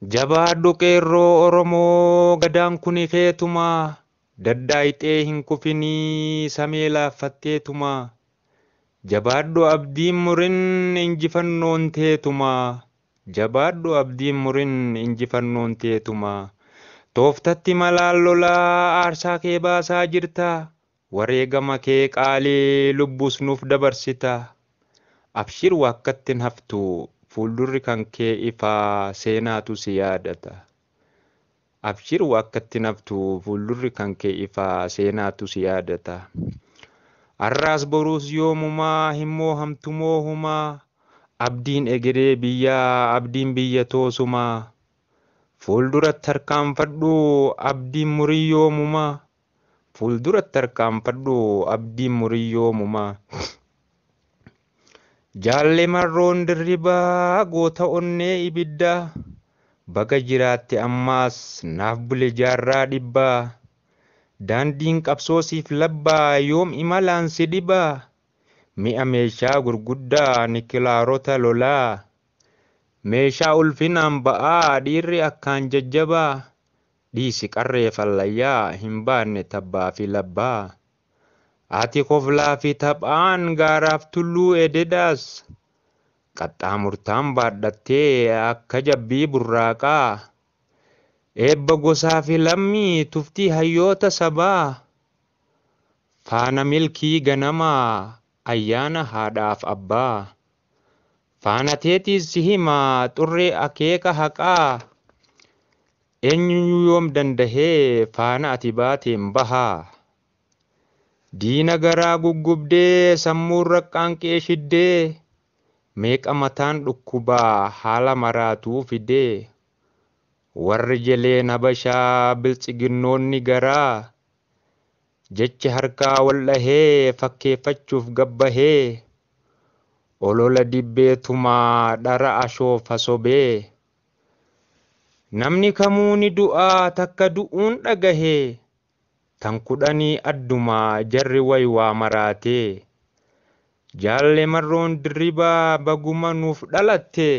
Jabaadhu qeerroo Oromoo gadaan kuni keetumaa daddaayixee hin kufinii samee laaffatteetumaa. Jabaadhu abdiin murin injifannoon teetumaa. Jabaadhu abdiin murin injifannoon teetumaa. Tooftatti malaan lolaa aarsaa kee baasaa jirta. Wareegama kee qaalii lubbuus nuuf dabarsita. Abshir waakkatti hin haftu fuuldurri kan kee ifaa seenaatu si yaadata. Abshir waakkatti hin haftu fuuldurri kan kee ifaa seenaatu si yaadata. Har'aas boruus yoomumaa hin moohamtu moohumaa. Abdiin egeree biyyaa abdiin biyya toosumaa. Fuulduratti harkaanfadhu abdiin murii yoomumaa. Fuulduratti harkaanfadhu abdiin murii yoomumaa. Jaalle marroon dirribaa goota onnee ibiddaa. Baga jiraatte ammaas naaf bule jaarraa dhibbaa. Daandiin qabsoo siif labbaa yoom imalaan si dhibaa. Mi'a meeshaa gurguddaa nikilaarota lolaa. Meeshaa ulfinaan ba'aa dhiirri akkaan jajjabaa. Dhiisi qarree fallayyaa hin baanne tabbaa fi labbaa. Ati koflaa fi taphaan gaaraaf tulluu ededaas. Qaxxaamurtaan baadhattee akka jabbii burraaqaa. Eebba gosaa fi lammii tuftii hayyoota sabaa. Faana milkii ganamaa ayyaana haadhaaf abbaa. Faana teetiis si himaa xurree akeeka haqaa. Eenyuyyuu yoom dandahee faana ati baateen bahaa. Diina garaa guggubdee sammuun raqqaanqee shiddee. Meeqa mataan dhukkubaa haala maraatuu fidee. Warri jeleen habashaa biltsiginnoonni garaa. Jechi harkaa wal dhahee fakkeeffachuuf gabbahee. Olola dibbeetumaa dhara ashoofa sobee. Namni kamuu ni du'aa takka du'uun dhagahee. Tan kudhanii addumaa jarri waywaa maraatee. Jaalle marroon dirribaa baguma nuuf dhalatte.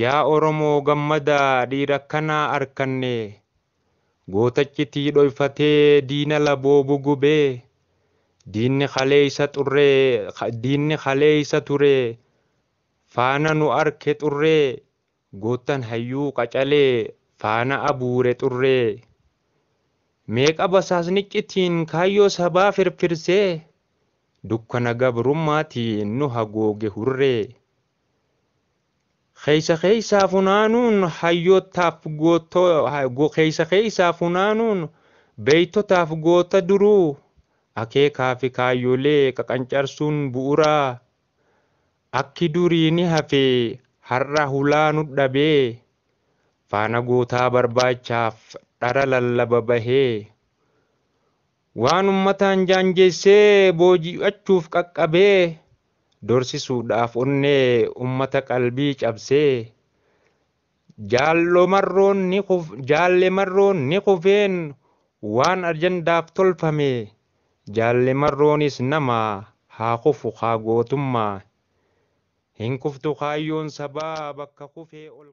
Yaa Oromoo gammadaa dhiira akkanaa arkanne. Gootachitii dhoyfatee diina laboo bugubee. Diinni kaleessa xurree diinni kaleessa ture. Faana nu arke xurree. Goottan hayyuu qacalee faana abuure xurree. Meeqa basaasni iccitiin kaayyoo sabaa firfirsee. Dukkana gabrummaatiin nu hagooge hurree. Keessa keessaa funaanuun hayyootaaf gootoo keessa keessaa funaanuun beeytotaaf goota duruu akeekaa fi kaayyolee qaqancarsuun bu'uuraa. Akki durii ni hafee har'a hulaa nu dhabee faana gootaa barbaachaaf dhara lallaba bahee. Waan ummataan jaanjessee booji'achuuf qaqqabee dorsisuudhaaf onnee ummata qalbii cabsee. Jaalle marroon ni kufeen waan ajandaaf tolfame. Jaalle marroonis nama haa kufu haa gootummaa. Hin kuftu kaayyoon sabaa bakka kufee ol.